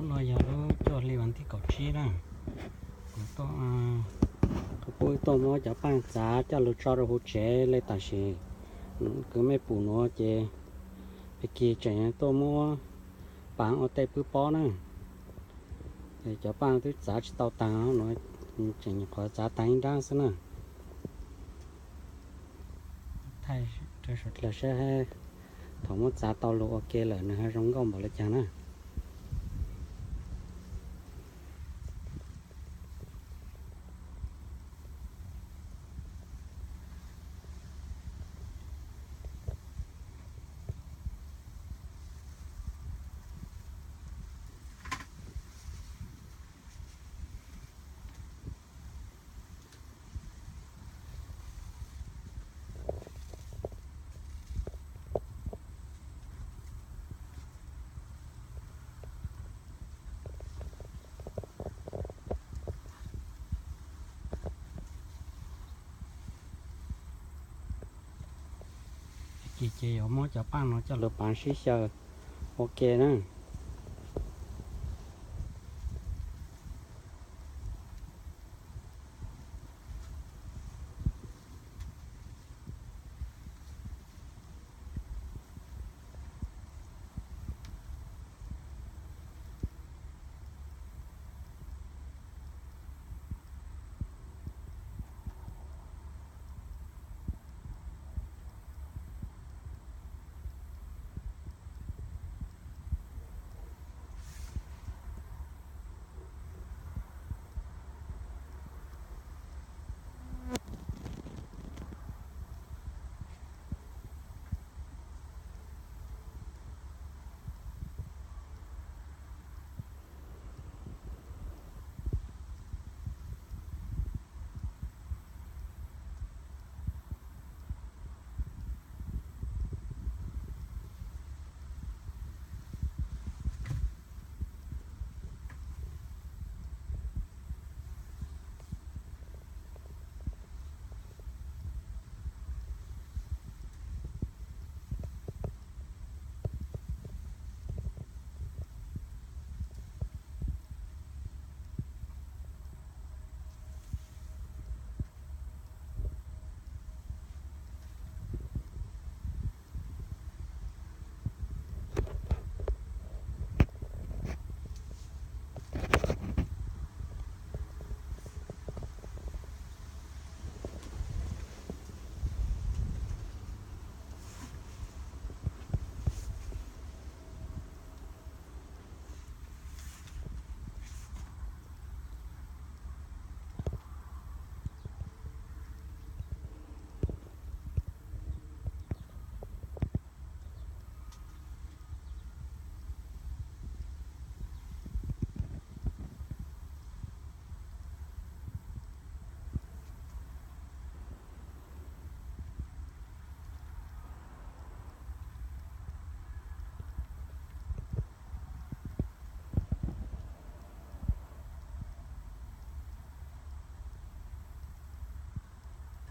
No yog lub cuaj hli vas thib kaum tsib na, kuv tuaj, kuv pub tuaj muab cov paaj txav coj lug tso rau huv tsev le tam sim kwv mej pum nuav ces Pig Kig tseem tuaj muab paav ua tej pwb pob na. Cov paaj twb txav tsis tau taag no, tseem nyuam qhuav txav taag ib nraab xwb na. Thaij rau suav dlawg saib thaum muab txav tau lug ua ke lawm nwg ho zoo nkauj npaum le caag na. Pig Kig ces yuav muab cov paaj no coj lug paav sib xyaw ua ke na.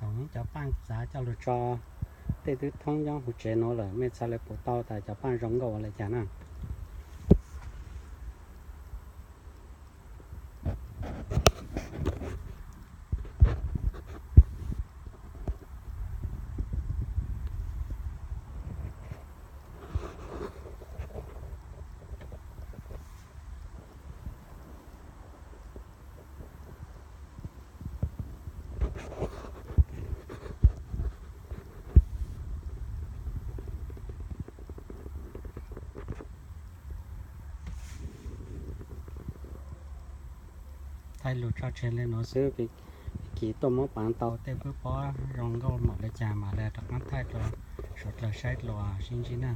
Thaum muab cov paaj txav coj lug tso tej twb thoob nyob huv tsev nuav lawm, mej txhad le pum tau tas cov paaj zoo nkauj ua le caag na. Thaij lug tso tseg le nuav xwb, Pig Kig tuaj muab paav tau tej pwb pob zoo nkauj npaum le caag mas le rov qaab thaij rua suav dlawg saib dlua sib ntsib na.